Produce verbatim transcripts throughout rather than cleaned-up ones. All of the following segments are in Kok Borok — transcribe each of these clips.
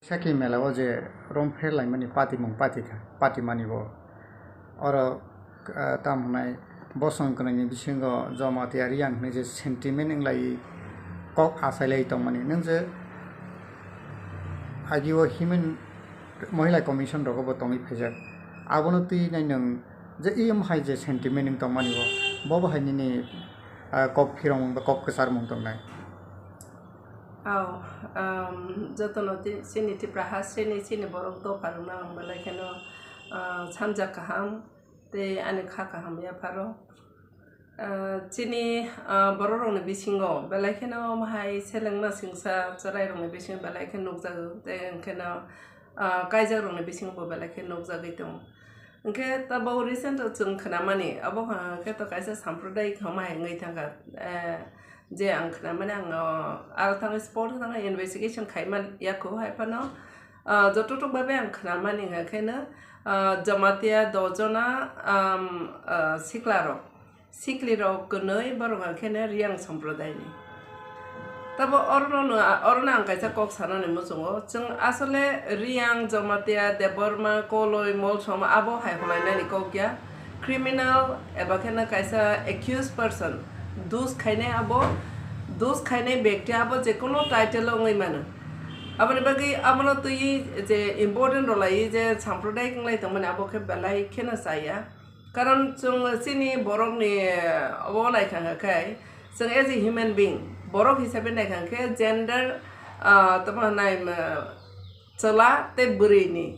Saki mela o je rom pher laimani patimung pati kha, patimani bo. Oro, ah, tam hwnai bosong kwnaini bisingo Jamatia Reang hwnwi je sentiment wng lai kok achai lai tongmani. Nwng je agi o Human Mohila Commission rogo bo tongwi phaijak. Abono twi nai nwng je iyom hai je sentiment wng tongmani bo, bo bo hai nini, ah, kok phirongmung ba kok kwcharmung tongnai. Aw, um, jotono ti-, chini Tipra hasteni chini borok dopharokno ang belai kheno, ah, samjak kaham tei ani kha kaham yapharo. Ah, chini, ah, borokrokni bisingo belai kheno omo hai selengma singsa chwrairokni bisingo belai khe nukjago tei hwnkheno, ah, kaijakrokni bisingo bo belai khe nukjagwi tongo. Hwnkhe tabuk recent o chwng khnamani, abo hwnkhe to kaisa sampradayik homa hai wngwi thangkha. Eh, je ang khnamani, ang, o, aro thangwi spot o thangwi investigation khaima yakho, hai phano, ah, jototok babe ang khnamani hwnkhe no, ah, Jamatia dojona, um, ah, siklarok. Siklirok kwnwi borok hwnkhe no Reang somprodaini. Tabo orono, orono ang kaisa kok sanani muchungo. Chwng asole Reang, Jamatia, Debbarma, Koloi, Molsom abo hai holainani kok ya. Criminal eba kheno kaisa accused person, dus khainai abo, dus khainai bekti abo jekono title o wngwi mano. Aboni bagwi abono twiwi je important rwlaiwi je sampradayik wnglai tongmani abo khe belai kheno chaya. Karon chwng chini borokni, eh, obo naikha khe, chwng as a human being, borok hisabe naikha khe gender, ah, tamo hwnai, ah, chwla tei bwrwini.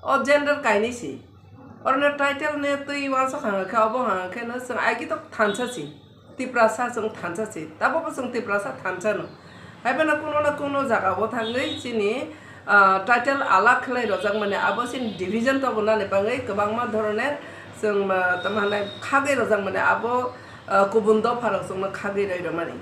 O gender kainwi si. Orono title ni twi uansuk hwnga khe, obo hwnga khe no chwng aigito thansa si. Tiprasa chwng thansa si, tabukbo chwng Tiprasa thansa no. Haiphano kuno na kuno jaga o thangwi chini, ah, title alak khlai rojak mani abo chini division tobonani bagwi kwbangma dhoroner chwng, ah, tamo hwnai khagwi rojak mani abo, ah, kubun dopha rok chwngno khagwi roi rwmani.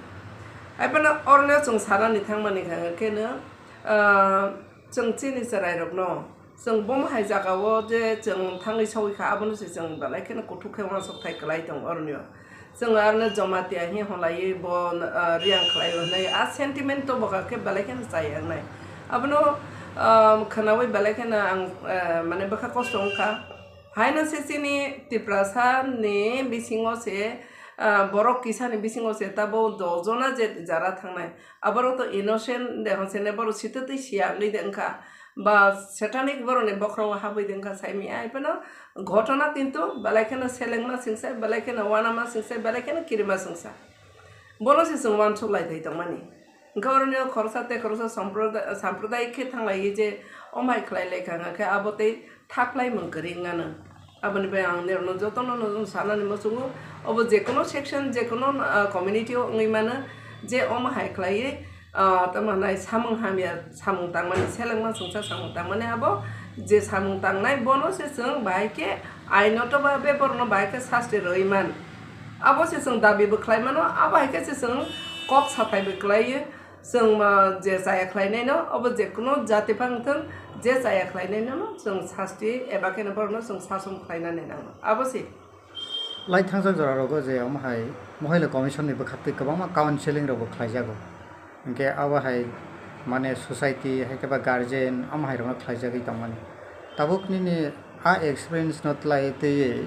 Haiphano oroni chwng sanani thangmani khe no, ah, chwng chini chwrai rokno Chwng bomo hai jaga o je chwng thangwi sogwi kha, abono se chwng belai kheno kuthuk khe uansuk thai kwlai tongo oroni o. Chwng aroni Jamatia hi holaiwi bo, ah, Reang khlai o hwnwi a sentiment to bokha khe belai kheno chaya wngnai. Abono, ah, khwnawi belai kheno ang, ah, mane bwkha kosto wngkha. Haino se chini Tiprasa ni bisingo se, ah, borok kisa ni bisingo se tabuk dojona je jara thangnai. Aborok to innocent de hwnse ne borok sitwtwi siya wngwi de wngkha. Ba satanic borokni bokhorogo habwi de wngkha saimanya, hai phano ghotona kintu belai kheno selengma singsa, belai kheno uanama singsa, belai kheno kirima singsa. Bono se chwng uansuk lai thai tongmani. Hwnkhe oroni o khoroksa tei khoroksa samproda-, sampradayik khe thang lai je omo hai khlai lai kha, hwnkhe abo tei thaklaimung kwrwi wngano. Aboni bai ang nirokno jotono no sanani muchungo, obo jekono section, jekono, ah, community o wngwi mano, je omo hai khlaiwi, ah, tamo hwnai samung hamya samung tangmani, selengma songsa samung tangmani abo je samung tangnai, bono se chwng bahai khe ainoto ba be borokno bahai khe sasti rwwi man. Abo se chwng dabi bo khlai mano, abo hai khe se chwng kok sathai bo khlaiwi. Chwng ma je chaya khlainaino, obo jekono jati phang thwng, je chaya khlainainono chwng sasti eba kheno borokno chwng sasom khlainani nango. Abo se. Lai thangjak jora rogo je omo hai Mohila Commission ni bwkhaktwi kwbangma counseling rokbo khlaijago. Hinkhe abo hai mane society hai khe ba guardian omo hai rokno khlaijagwi tongmani. Tabuk nini a experience no twlai twiwi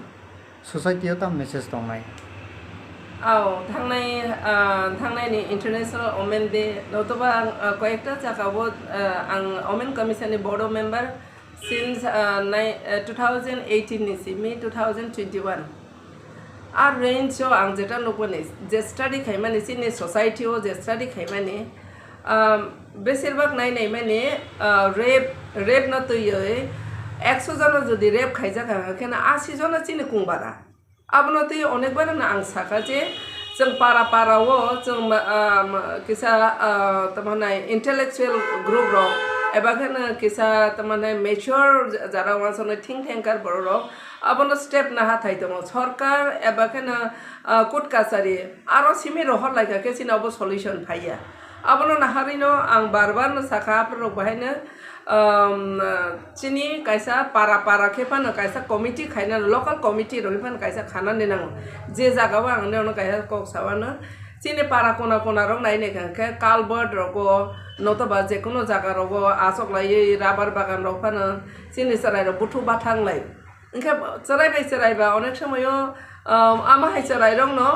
Society o tamo message tongnai? Ao, thangnai, ah, thangnaini International Women Day, notoba ang, ah, koyekta jagao, ah, ang Women Commission ni board o member since, ah, nai-, ah, two thousand eighteen ni simi two thousand twenty-one. A range o ang jeta nukmani, je study khaimani, chini society o je study khaimani, Um, besirbak nai nai mani, uh, rape, rape no twiwi ekso jona jodi rape khaijak ha, hwnkhe no asi jona chini kung bara. Abono twi onek bar no ang sakha je, chwng para para o, chwng, um, kisa, uh, tamo hwnai intellectual group rok, eba khe no kisa tamo hwnai mature jara uansuknai think tanker borok rok, abono step naha thai tongo. Sorkar eba khe no, uh, court kachari, aro simi rohor laikha khe chini obo solution phaiya. Abono naharino ang bar bar no sakha, aphuru rok bahaino, um, chini kaisa para para khe phano kaisa committee khaina, local committee rok phano kaisa khanani nango. Je jagao ang nini ono kaisa kok sawano, Chini para kona kona rok nai nai kha khe culvert rogo notoba jekono jaga rogo achok laiwi rubber bagan rok phano chini chwrai rok buthu bathang lai. Hwnkhe chwrai bai chwrai ba onek somoyo, um, ama hai chwrai rok no,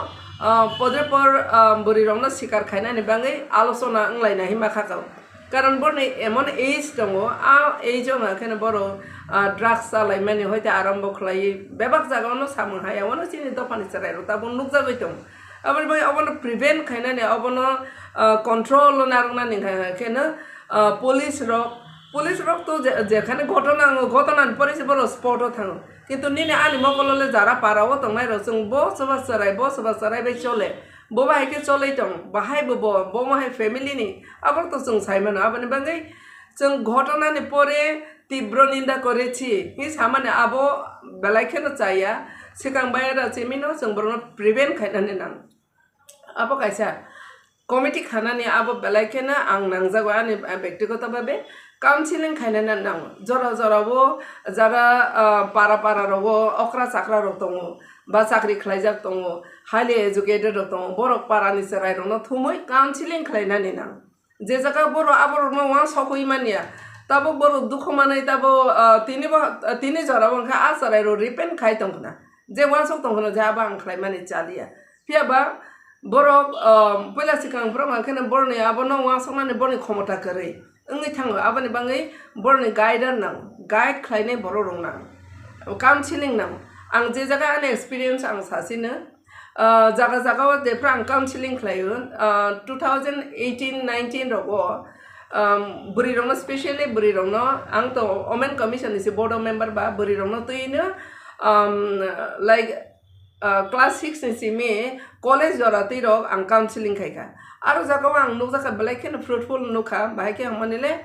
um, podre por, um, bwrwi rok no sikar khainani bagwi alochona wng laina hinma kha kau. Karon borni emon age tongo, a age o hwnka kheno borok, ah, drugs chalaimani hoite arambo khlaiwi bebak jagao no samung haya, wano chini dophani chwrairok tabuk nukjagwi tongo. Aboni bagwi obono prevent khainani, obono, ah, control o narwknani hwnka kheno, ah, police rok, police rok to je-, jekhani ghotona wngo, ghotona ni pore se borok spot o thango. Kintu nini ani mokolo le jara para o tongnai rok chwng bo soba chwrai, bo soba chwrai bai chole. Bo bahai khe choloi tong, bahai bo, bo, bo bahai family ni, abo to chwng sai mano. Aboni bagwi chwng ghotona ni pore tibro ninda korechi hi samani abo belai kheno chaya, swkang bai ra chimino chwng borokno prevent khainani nang. Abo kaisa committee khanani abo belai kheno ang nangjago ani, ah, bektigoto babe counseling khainani nango. Jora jora o jara, ah, para para rogo okra chakra rok tongo. Ba chakri khlaijak tongo, highly educated rok tongo, borok parani chwrairokno thumwi counseling khlainani nang. Je jaga borok aborokno uansukwi manya, tabuk borok dukhu manwi tabuk, ah, tini bo, ah, tini jorao wngkha a chwrairok repent khai tongkhna. Je uansuk tongkhna je abo ang khlaimani chaliya. Phiya ba borok, ah, puila swkang borok hwnkheno boroni abono uansuknani boroni khomota kwrwi. Wngwi thango, aboni bagwi borokni guider nang, guide khlainai borok rok nang, counseling nang. Ang je jaga ani experience ang sasino, ah, jaga jaga o jephru ang counseling khlaio, ah, two thousand eighteen nineteen rogo, um, bwrwi rokno, specially bwrwi rokno, ang to Women Commission ni se board of member ba, bwrwi rokno twino, um, like, ah, class six ni simi college jora twi rok ang counseling khai kha. Aro jaga o ang nukjakha belai kheno fruitful nukha, bahai khe ang mani le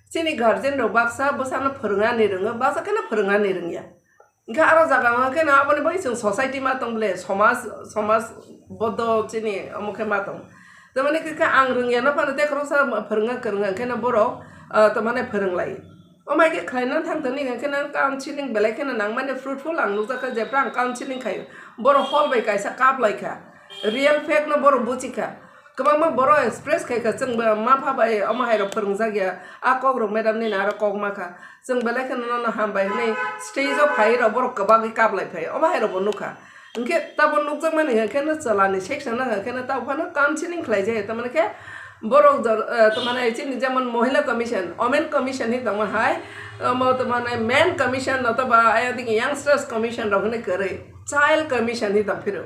chini guardian rok baksa bwsano phwrwngani rwngo, baksa kheno phwrwngani rwngya. Hwnkhe aro jaga o kheno aboni bagwi chwng society ma tong bole, somaj, somaj bodo chini omo khe ma tong. Tamani khe, khe ang rwngya no phano tei khoroksa phwrwngna kwrwngya kheno borok, ah, tamani phwrwnglai. Omo hai khe khlaina thang thani hwnkhe nang counseling belai kheno nangmani fruitful ang nukjakha, jephru ang counseling khaio. Borok hol bai kaisa kap lai kha. Real fact no borok buchi kha. Kwbangma borok express khai kha, chwng bo ma pha bai omo hai rok phwrwngjak ya. A kok rok madam nini aro kok ma kha. Chwng belai kheno nono hambai hwnwi stage o phai rok borok kwbagwi kap lai phai. Omo hai rok bo nukha. Hwnkhe tabo nukjakmani hwnkhe no chwla ni section no hwnkhe no tabo phano counseling khlai jai. Tamani khe borok jor-, eh, tamani chini jemon Mohila Commission, Women Commission hi tongma hai, omo tamani Men Commission no to ba ayang digi Youngsters Commission rok hwnwi kwrwi, Child Commission hi tong phiro.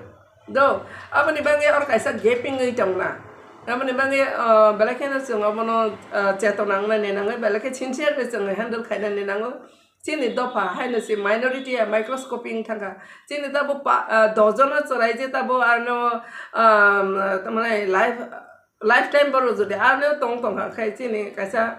Do, aboni bagwi oro kaisa gaping wi tongna. Aboni bagwi, ah, belai kheno chwng obono, ah, chetona wngnani nangwi, belai khe sincere khe chwng handle khainani nango. Chini dopha haino se minority ya microscopy wng thangkha. Chini tabo pa-, ah, dojono chwrai je tabo arno, ah, tamani life, lifetime borok jodi arno tong tongkha khai chini kaisa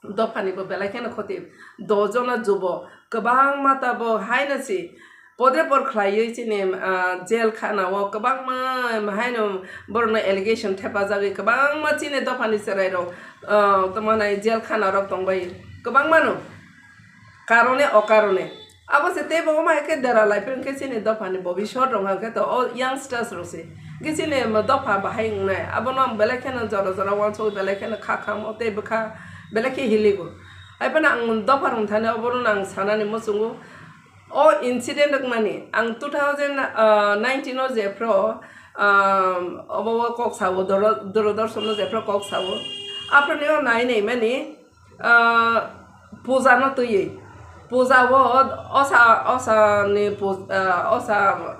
dophani bo belai kheno khoti. Dojono jubo kwbangma tabo haino se podre por khlaiwi chini, ah, jail khana o kwbangma haino borokno allegation thepajagwi kwbangma chini dophani chwrairok, ah, tamo nai jail khana rok tongbai kwbangmano karone okarone. Abo se teibo omo hai khe dera lai phai khe chini dophani bobiswt rok hwnkhe to o youngsters rok se. Hwnkhe chini dopha bahai wngnai. Abono ang belai kheno jora jora uansukwi belai kheno kha khamo tei bwkha belai khe hiligo. Hai phano ang dopha rwng thani obono ang sanani muchungo. O incident wngmani ang two thousand nineteen o jephru, um, obo o kok sao, Doro-, Dorodorshon o jephru kok sao. Aphano o nai nai mani, ah, puja no twiwi. Puja o osa, osa ni pu-, ah, osa,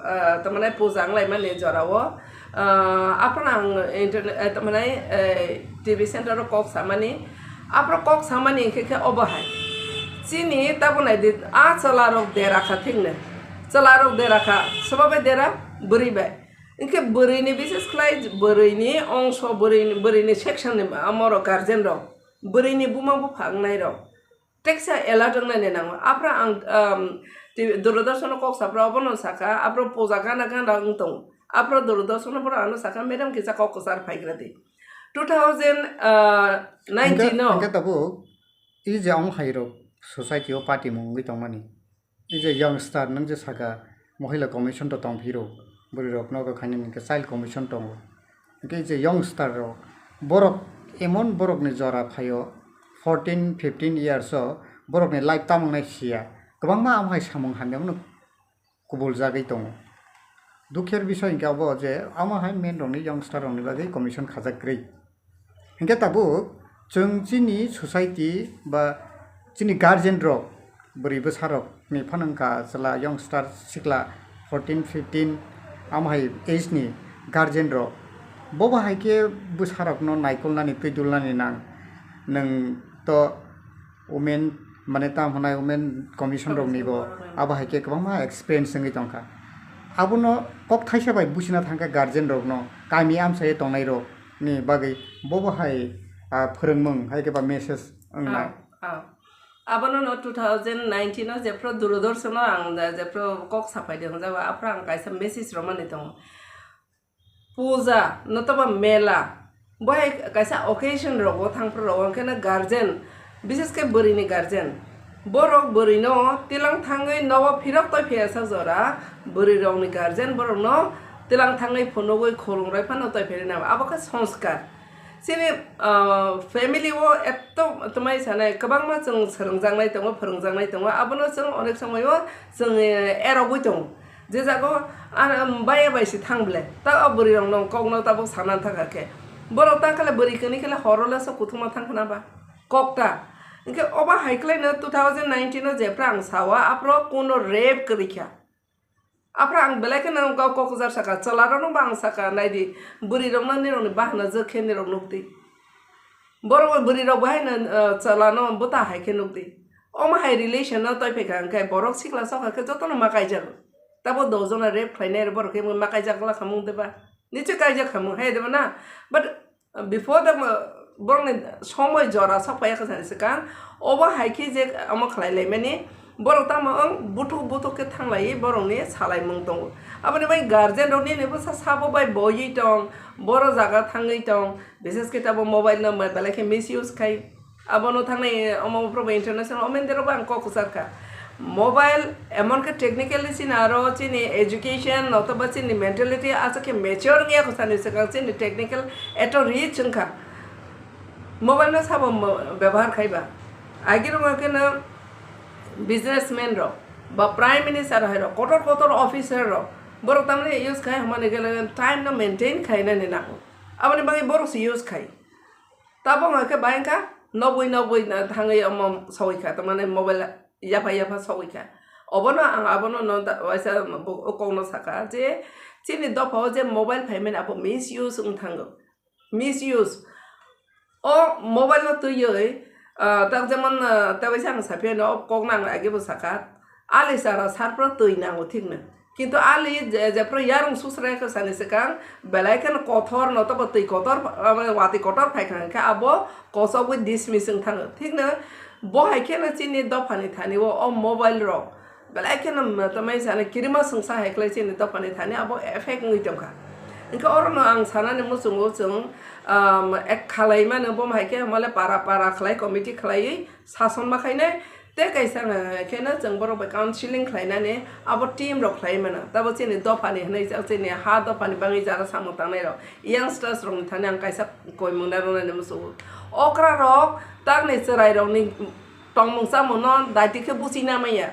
ah, tamani puja wnglaimani jora o, ah, aphano ang internet, eh, tamani, eh, T V center o kok samani. Aphano kok samani hwnkhe khe obo hai. Chini tabuk nai di, a chwla rok dera kha thik no. Chwla rok dera kha, soba bai dera, bwrwi bai. Hwnkhe bwrwi ni bises khlai, bwrwi ni ongso, bwrwi ni, bwrwi ni section ni amo rok guardian rok. Bwrwi ni buma bupha wngnai rok teksa alert wngnani nango. Aphra ang, um, ti-, Doordarshan o kok sapra obono saka, aphra puja gana gana wng tongo. Aphra Doordarshan o phra ano saka, "Madam, kisa kok kwchar phaigra di." Two thousand, uh, nineteen no. Hwnkhe, hwnkhe tabuk, i je ong hai rok society o party mung wngwi tongmani. I je youngster, nwng je saka, Mohila Commission to tong phiro, bwrwi rok nogo khainani hwnkhe Child Commission tongo. Hwnkhe je youngster rok, borok emon borokni jora phaio, fourteen fifteen years o borokni life tamung nai siya. Kwbangma amo hai samung hamya phano kubul jagwi tongo. Dukher bisoi hwnkhe abo je amo hai men rokni youngster rokni bagwi commission khajak kwrwi. Hwnkhe tabuk chwng chini society ba chini guardian rok, bwrwi bwsa rok ni phano wngkha chwla youngster sikla fourteen fifteen amo hai age ni guardian rok, bobo hai khe bwsa rok no naikolnani twi dulnani nang. Nwng to women mane tam hwnai women commission rok ni bo abo hai khe kwbangma experience wngwi tongkha. Abono kok thaisa bai buchina thangkha guardian rok no, kami amchai tongnai rok ni bagwi bobo hai, ah, phwrwngmung hai khe ba message wngnai. Ah, ah. Abono no two thousand nineteen o jephru Doordarshan o ang da jephru kok sapai de hwnjago, aphru ang kaisa message romani tongo. Puja, notoba mela, bo hai kaisa occasion rogo thangphru rogo, hwnkhe no guardian, bishes khe bwrwi ni guardian, borok bwrwi no tilang thangwi nobo phirok toi phiya sa jora, bwrwi rok ni guardian borok no tilang thangwi phunugwi khulumrwi phano toi phiri nang, abo khe sanskar. Chini, ah, family o etto twmai sanai kwbangma chwng swrwngjaknai tongo, phwrwngjaknai tongo, abono chwng onek somoi o chwng, eh, erogwi tongo. Je jago, ah, um, baya bai se thang ble, ta o bwrwi rok no kok no tabuk sana thaka khe. Borok ta khle bwrwi kani khle horo le so kuthuma thang khna ba. Kok ta. Hwnkhe obo hai khlai no two thousand nineteen o jephra ang sao, aphro kuno rape kwrwi kha. Aphra ang belai kheno kok kok jar saka, chwla rok no bo ang saka, nai di, bwrwi rok no nirok ni bahana jwk khe nirok nuk di. Borok bwrwi rok bo hai no, uh, chwla no bwta hai khe nuk di. Omo hai relation no toi phaikha hwnkhe borok sikla sokha khe jotono ma kaijago. Tabo dos jona rape khlainai rok borok khe ma kaijak la khamung de ba? Niche kaijak khamung hai de ba na? But before the, uh, borokni somoi jora sok phaiya khe sani swkang, obo hai khe je omo khlai laimani, borok tamo wng buthuk buthuk khe thanglaiwi borokni salaimung tongo. Aboni bai guardian rok nini bwsa sabo bai boiwi tong, boro jaga thangwi tong, bises khe tabo mobile no belai khe misuse khai. Abono thangnai omo probo international omen derok ang kok kwchar kha. Mobile emon khe technically chini aro chini education notoba chini mentality aswk khe mature wngya kwchani swkang chini technical eto rich wngkha. Mobile no sabo mo-, bebohar khaiba. Agirok khe no businessman rok ba prime minister hai rok kotor kotor officer rok borok tamni use khai hwnmani gele time no maintain khainani nango. Aboni bagwi borok se use khai. Tabok hwnkhe bai wngkha nobwi nobwi na thangwi omo sogwi kha, tamani mobile yapha yapha sogwi kha. Obono ang abono no da-, waisa bo-, o kokno saka je chini dophao je mobile phaimani abo misuse wng thango. Misuse. O mobile no twiwi, ah, tak jemon, ah, ta waisa ang saphiya no o kokno ang age bo saka. Ali sara sarpro twi nango thikno. Kintu ali je, jephru yarung susra khe sani swkang, belai kheno kothor no tobo twi kotor, ah, watwi kotor phai kha hwnkhe abo kosogwi dismiss wng thango. Thikno bo hai kheno chini dophani thani o, o mobile rok belai kheno tamai sana kirima swngsa hai khlai chini dophani thani abo effect wngwi tongkha. Hwnkhe orono ang sanani muchungo chwng, um, ek khalai mano bo hai khe mole para para khlai committee khlaiwi sason ma khainai. Tei kaisa, eh, kheno chwng borok bai counseling khlainani abo team rok khlai mano. Tabo chini dophani hwnwi jak chini ha dophani bagwi jara samung tangnai rok, youngsters rokni thani ang kaisa koimung na rwnani muchungo. Okra rok takni chwrai rokni tongmung chamung no daiti khe buchina manya.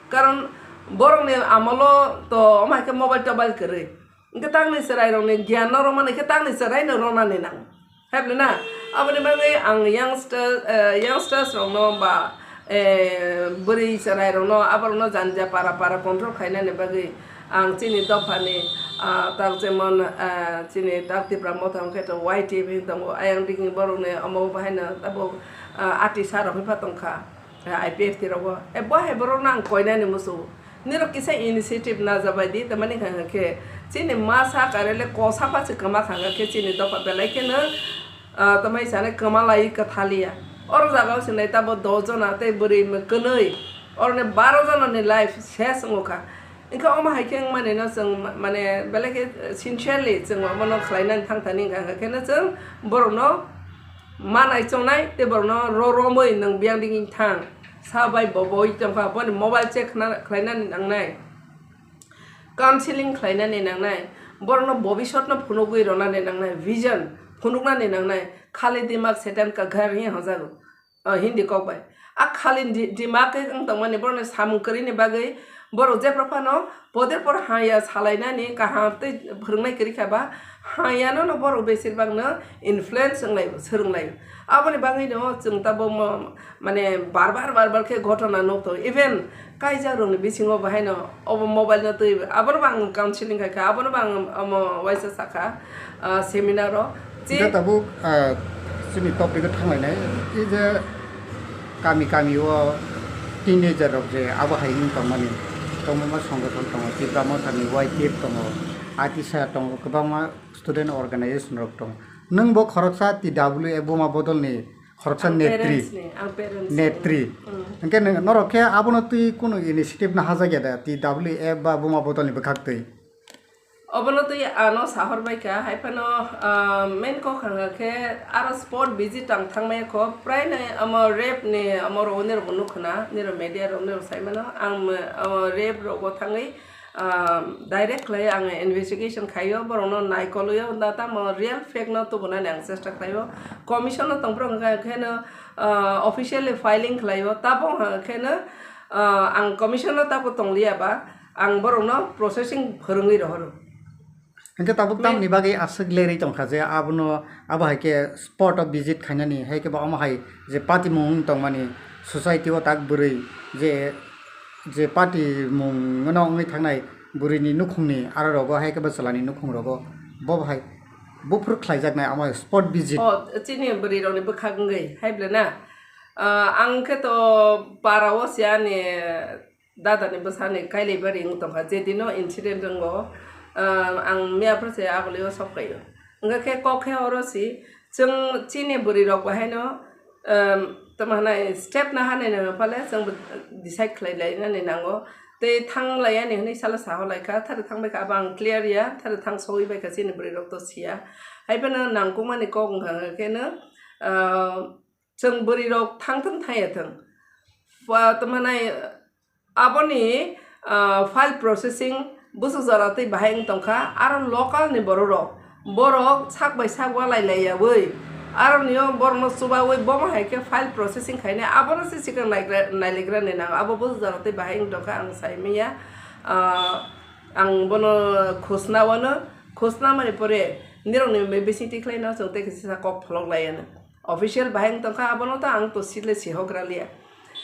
Karon borokni amolo to omo hai khe mobile tobile kwrwi. Hwnkhe takni chwrairokni giyan no romani khe takni chwraino ronani nango. Haiphano na, aboni bagwi ang youngster, eh, youngsters rokno ba, eh, bwrwi chwrairokno aborokno jani ja para para control khainani bagwi ang chini dophani, ah, tak jemon, ah, chini tak Tipra Motha hwnkhe to Y T F hwn tongo, ayang digi borokni omo bahaino tabuk, ah, ati sa rok phai pha tongkha. I P F T rogo. E bo hai borok nang koinani musu. Nirok kisa initiative najabai di, tamani kha khe chini masa karele kosa pha se kama kha khe chini dopha belai kheno, ah, tamai sane kama lai kwthaliya. Oro jaga o sinai tabo dos jona tei bwrwi kwnwi. Oroni baro jona ni life ses wngkha. Engkha omo hai khe wngmani no chwng ma-, mane belai khe sincerely chwng omo no khlai nani thang thani wngkha khe no chwng borok no manai chongnai tei borokno ro romwi nwng biyang digi thang sa bai bo boi tongkha, boni mobile check khna-, khlainani nangnai, counseling khlainani nangnai, Borokno bobisotno phunugwi rwnani nangnai, vision phunuknani nangnai, khali dimak setan ka ghar hi hojago, ah, Hindi kok bai. A khali di-, dimak khe wng tongmani borokni samung kwrwini bagwi borok jephru phano poder por haya salainani kaham tei phwrwngnai kwrwi kha ba, hayano no borok besir bagno influence wnglaio, swrwnglaio. Aboni bagwino chwng tabuk mo-, mane bar bar, bar bar khe ghotona nuk tongo. Even kaijak rokni bisingo bo haino obo mobile no twi, abono bo ang counseling khai kha, abono bo ang omo waisa sakha, ah, seminar o. Chi- Hingke tabuk, ah, chini topic o thanglainai, e je kami kami o teenager rok je abo hai wng tongmani, tongmani songothon tongo, Tipra Motha ni Y T F tongo, A T S A tongo, kwbangma student organization rok tongo. Nwng bo khoroksa T W A Buma Bodol ni khoroksa Ang netri. Parents ni, ang parents ni. Netri. Mm. Hingke nwng norok khe abono twi kunu initiative na hajak ya da, T W A ba Buma Bodol ni bwkhak twi? Obono twi ano sahor bai kha, hai phano, ah, main kok hwnga khe aro spot visit ang thangmaya kho, prai nai omo rape ni omo rogni rok nukho na, niro media rok niro sai mano, ang, omo rape rogo thangwi, ah, direct khlai ang investigation khaio, borokno naikolwi o, da tamo real fact no tubunani ang chesta khlaio. Commission no tongphuru hwnga kheno, ah, officially filing khlaio, tabuk hwnga kheno, ah, ang commission no tabuk tongliya ba, ang borokno processing phwrwngwi rohoro. Hingke tabuk tamni bagwi aswk lerwi tongkha je abono, abo hai khe spot o visit khainani, hai khe bo omo hai je patimung wng tongmani society o tak bwrwi je, je patimung no wngwi thangnai bwrwini nukhungni aro rogo hai khe bwchalani nukhung rogo bo hai buphuru khlaijaknai omo spot visit. O, chini bwrwi rokni bwkhak wngwi hai ble na? Ah, ang khe to para o se ani dada ni bwsa ni kailai bari wng tongkha, je dino incident wngo, ah, ang miya phuru se agulio sok phaio. Wngkha khe kok khe oro si, chwng chini bwrwi rok bo haino, um, tamo hwnai step na hanai nang phale chwng bo decide khlai lai nani nango. Tei thang lai ani hwnwi salo saho lai kha, thari thang bai kha, abo ang clear ya, thari thang sogwi bai kha chini bwrwi rok to siya. Hai phano nangkukmani kok wngkha khe no, ah, chwng bwrwi rok thang thung thang ya thung. Pha-, tamo hwnai, aboni, ah, file processing bwswk jora twi bahai wng tongkha, aro local ni borok rok, borok sak bai sak walai lai yawi, aro nio borok no chubawi bomo hai khe file processing khainai, abono se sikang naigra-, nailegra ni nang, abo bwswk jora twi bahai wng tongkha ang sai manya. Ah, ang bono khosna wano, khosna mani pore nirok ni bising tikhlai no chwng tei kisa kok pholok lai ano. Official bahai wng tongkha, abono to ang to sile sihogra liya.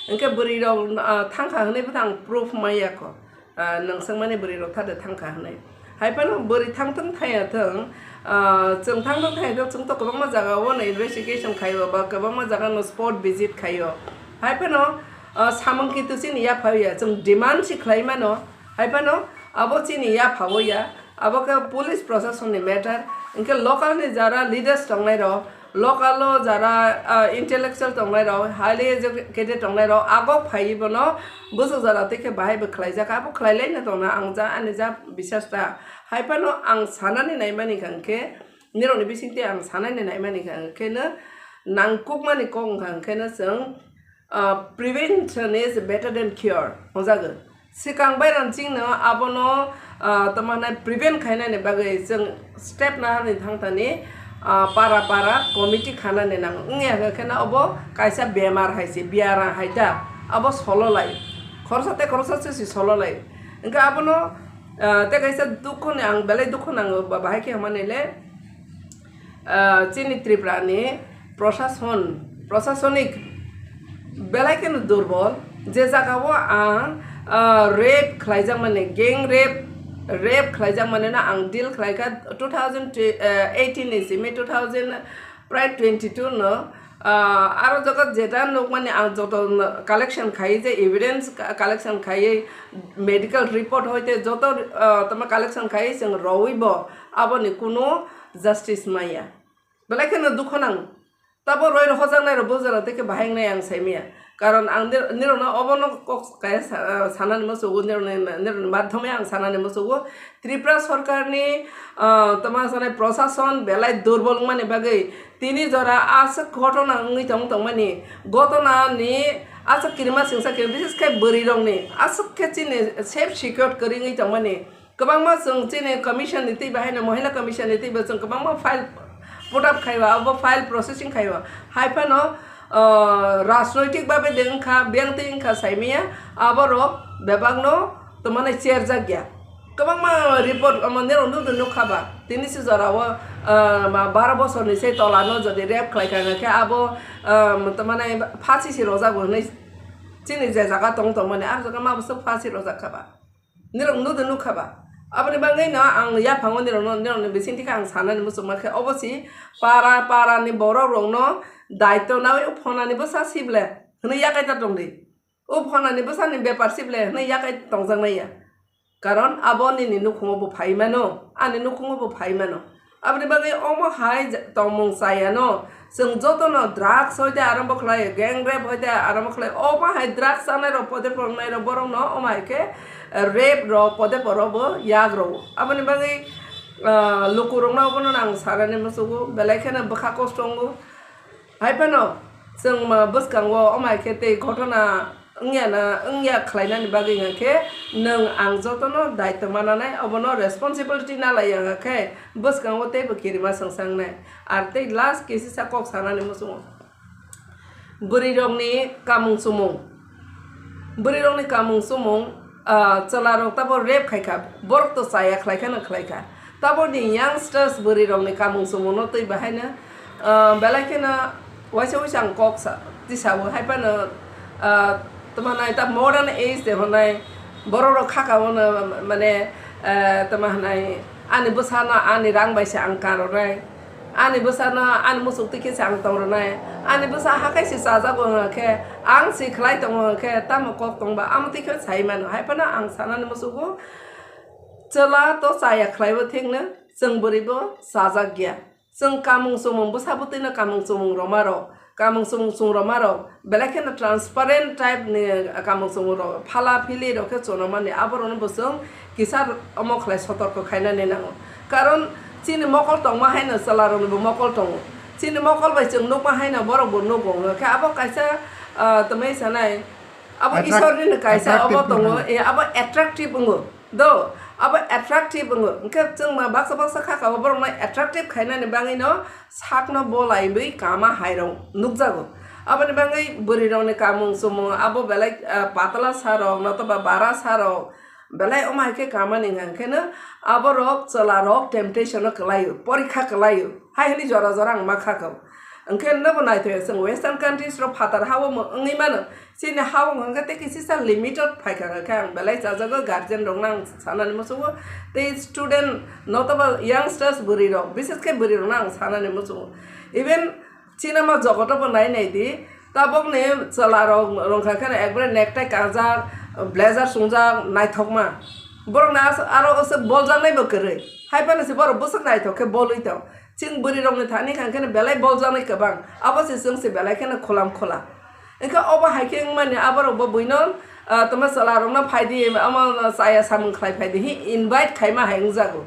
Hingke bwrwi rok, ah, thangkha hwnwi bo to ang proof maya kho. Ah, nang swngmani bwrwi rok thade thangkha hwnwi. Hai phano bwrwi thang thung thaya thung, ah, chwng thang thung thaya thung, chwng to kwbangma jaga o no investigation khaio ba kwbangma jaga no spot visit khaio. Hai phano, ah, samung kintu chini yapha ya, chwng demand si khlai mano. Hai phano abo chini yapha o ya. Abo khe police proshasonni matter, hingke local ni jara leaders tongnai rok, local o jara, ah, intellectual tongnai rok, highly educated tongnai rok, agok phaiwi bono bwswk jora tei khe bahai bo khlaijak, abo khlai lai no tongna ang ja ani ja bisas ta. Hai phano ang sanani naimani kha hingke, nirok ni bising twi ang sanani naimani kha hingke no nangkukmani kok wngkha hingke no chwng, ah, prevention is better than cure, hwnjago. Swkang bai rang ching no abono, ah, tamo hwnai prevent khainani bagwi chwng step nani thang thani, ah, para para committee khanani nang wngya hwnkhe no obo kaisa bemar hai se, biara hai ta, abo solo lai, khoroksa tei khoroksa se si solo lai. Hwnkhe abono, ah, tei kaisa dukho ni ang belai dukho nango ba bahai khe hwnmani le, ah, chini Tripura ni prosason, prosasonik belai kheno durbol, je jaga o ang, ah, rape khlaijak mani, gang rape, rape khlaijak mani no ang deal khlai kha two thousand eighteen ni simi two thousand prai twenty two no, ah, aro joto jeta nukmani ang joto collection khai je evidence ka-, collection khai medical report hoite joto, ah, tamo collection khai chwng rowi bo aboni kunu justice maya. Belai kheno dukho nang. Tabo roi rok hojaknai rok bujaro tei khe bahai wngnai ang sai maya. Karon ang nir-, nirokno obono kok kaya sa-, sanani muchungo, nirokni, nirokni madhyome ang sanani muchungo. Tripura sorkarni, ah, tamo sanai prosason belai durbol wngmani bagwi tini jora aswk ghotona wngwi tong tongmani, ghotonani aswk kirima singsa khe, bises khe bwrwi rokni aswk khe chini safe secure kwrwi wngwi tongmani. Kwbangma chwng chini commission ni twi bai haino Mohila commission ni twi bo chwng kwbangma file put up khaiwa, abo file processing khaiwa. Hai phano, ah, rajnoitik babe de wngkha, biyang twi wngkha saimaya, aborok bebakno twmani cherjak ya. Kwbangma report omo nirok nukdo nukha ba. Tini se jorao, ah, ma baro bosorni se tolano jodi rape khlai kha khe abo, ah, tamani phasi se rojak bo hinwi chini je jaga tong tongmani ar jaga ma bwswk phasi rojak kha ba. Nirok nukdo nukha ba. Aboni bagwi no ang yaphango nirokno, nirokni bisingtwi khe ang sanani muchungma khe obo si para, parani borok rokno daityo nawi phonani bwsa sible hinwi yakai ta tongdi. O phonani bwsani bepar sible hinwi yakai tongjaknai ya. Karon abo nini nukhungo bo phai mano, ani nukhungo bo phai mano. Aboni bagwi omo hai je-, tongmung chayano, chwng jotono drugs hoite arombo khlai, gang rape hoite arombo khlai, omo hai drugs chanai rok pode pornai rok borokno omo hai khe, eh, rape rok pode poro bo yak rwo. Aboni bagwi, ah, lukurokno obono ang sanani muchungo, belai kheno bwkha kosto wngo. Hai phano chwng ma bwskango omo hai khe tei ghotona wngya na, wngya khlainani bagwi hwnkha khe nwng ang jotono daityo mananai, obono responsibility nalai ya hwnkha khe bwskango teibo kirima swngsa wngnai. Ar tei last kisisa kok sanani muchungo, bwrwirokni kamung chumung, bwrwirokni kamung chumung, ah, chwlarok tabo rape khai kha, borok to chaya khlai kheno khlai kha. Taboni youngsters bwrwirokni kamung chumungno twi bahaino, ah, belai kheno waisa waisa ang kok sa, tisa bo hai phano, ah, tamo nai ta modern age de honai borok rok kha ka bono mane, ah, tamo hanai ani bwsano ani rang bai se ang karonai. Ani bwsano ani muchuk twi khe se ang tong rwnai. Ani bwsa hakai se chajago hwnkhe, ang se khlai tongo hwnkhe, tamo kok tongba amo twi khe sai mano. Hai phano ang sanani muchugo, chwla to chaya khlaibo thikno, chwng bwrwibo chajak ya. Chwng kamung chumung bwsa bwtwino kamung chumung rwma rok, kamung chumung chwng rwma rok belai kheno transparent type ni kamung chumung rok, phala phili rok khe chwng rwmani, aborokno bo chwng kisa omo khlai sotorko khainani nango. Karon chini mokol tongma haino chwlaroknibo mokol tongo. Chini mokol bai chwng nukma haino borokbo nugo. Hwnkhe abo kaisa, ah, twmwi sanai, abo Attract-, Isornino kaisa obo attractive tongo, tongo. E, abo attractive wngo. Do, abo attractive wngo. Hwnkhe chwng ma baksa baksa kha kabo borokno attractive khainani bagwino sakno bolaiwi kama hairok nukjago. Aboni bagwi bwrwirokni kamung chumung abo belai, ah, patala sarok notoba bara sarok belai omo hai khe kamani hwnkheno aborok chwlarok temptation-o kwlaio, porikha kwlaio. Hai hwnwi jora jora ang ma kha kho. Hwnkhe nobo naithoya chwng western countries rok phatar ha-o mo-, wngwi mano. Chini ha-o hwnkhe tei kisisa limited phaikha hwnkhe ang belai chajago, guardian rokno ang sanani muchungo, tei student notoba youngsters bwrwi rok, bises khe bwrwi rokno ang sanani muchungo. Even cinema jogoto bo nai nai di, tabokni chwla rok wngkha kheno ekbare necktie kanjak, blazer chwngjak, naithokma. Borokni as-, aro aswk boljaknai bo kwrwi. Hai phano se borok bwswk naithok khe bolwi tong. Chwng bwrwi rokni thani kha kheno belai boljaknai kwbang. Abo se chwng se belai kheno khulam khula. Hwnkhe obo hai khe wngmani aborok bo buino, ah, tamo chwla rokno phai di, omo chaya samung khlai phai di, hi invite khaima hai wngjago.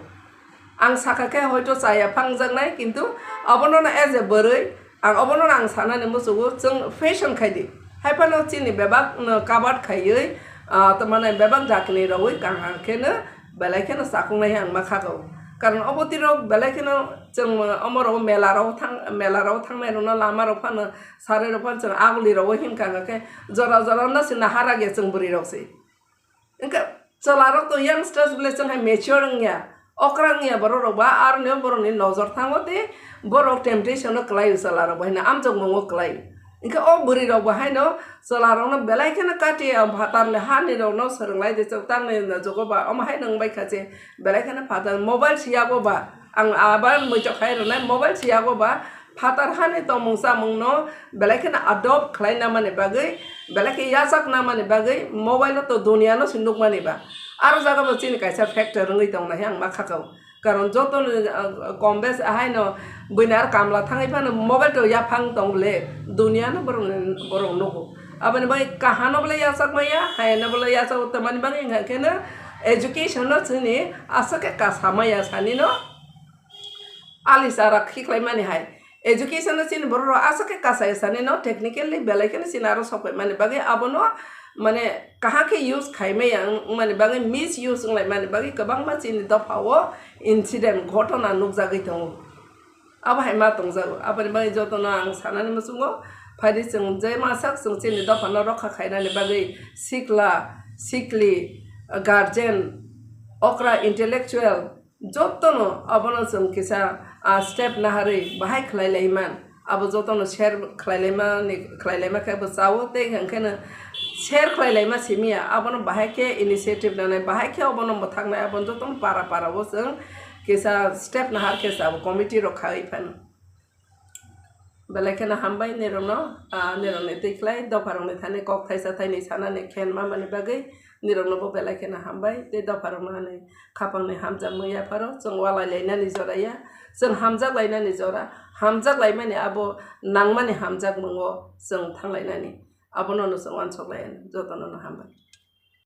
Ang sakha khe hoito chaya phangjaknai, kintu obono no as a bwrwi, ang obono no ang sanani muchungo, chwng fashion khai di. Hai phano chini bebak no kabat khaiwi, ah, tamo nai bebak jakni rogwi kaham khe no belai kheno chakung nai ang ma kha kho. Karon obo twi rok belai kheno chwng omo rok mela rok thang, mela rok thangnai rok no lama rok phano sari rok phano chwng aguli rogwi himkha khe jora jora no se nahara ge chwng bwrwi rok se. Hwnkhe chwla rok to youngsters bole chwng hai mature wngya, okra wngya borok rok ba, aroni borok ni nojor thango tei borok temptation o kwlai o chwla rok bo haino amjokmung o kwlai o. Hwnkhe o bwrwi rok bo haino chwla rok no belai kheno kati o phatar ni hani rok no swrwng lai de chwng tang nai jogo ba omo haino wng bai kha se belai kheno phatar mobile si yago ba ang abar muitok khai rwnai mobile si yago ba. Phatar hani tongmung chamungno belai kheno adopt khlai namani bagwi, belai khe yachak namani bagwi mobile-o to duniya-no se nukmani ba. Aro jaga bo chini kaisa factor wngwi tongnai ang ma kha kho. Karon joto ni, ah, kom bes ahaino buini aro kamla thangwi phano mobile to yaphang tong le duniya-no borok, borok nugo. Aboni bagwi kahano bole yachak maya, hayano bole yachak tamani bagwi hwnkha kheno education-no chini aswk khe kasa maya sani no. Ali chara khiklai mani hai. Education no chini borok rok aswk khe kasai sani no technically belai kheno chini aro sok pai mani bagwi abono mane kaham khe use khai maya wng mani bagwi misuse wng lai mani bagwi kwbangma chini dopha o incident ghotona nukjagwi tongo. Abo hai ma tongjago. Aboni bagwi jotono ang sanani muchungo, phaidi chwng je masak chwng chini dophano rokha khainani bagwi sikla, sikli, guardian, okra intellectual jotono abono chwng kisa, ah, step naharwi bahai khlai lai man. Abo jotono share khlai lai mani, khlai lai ma khe bo chao tei hwnkheno share khlai lai ma simi ya. Abono bahai khe initiative nanai, bahai khe obono mwthaknai, abono jotono para para o chwng kisa step nahar khe chao committee rok khai phano. Belai kheno hambai nirokno, ah, nirokni twi khlai dopharokni thani kok thaisa thaini sanani khen mamani bagwi nirokno bo belai kheno hambai tei dopharokno ani khapangni hamjakmung yapharo chwng walai lainani jora ya, chwng hamjak lainani jora, hamjak laimani abo nangmani hamjakmungo chwng thang lainani abono no chwng uansuk lai jotono no hambai.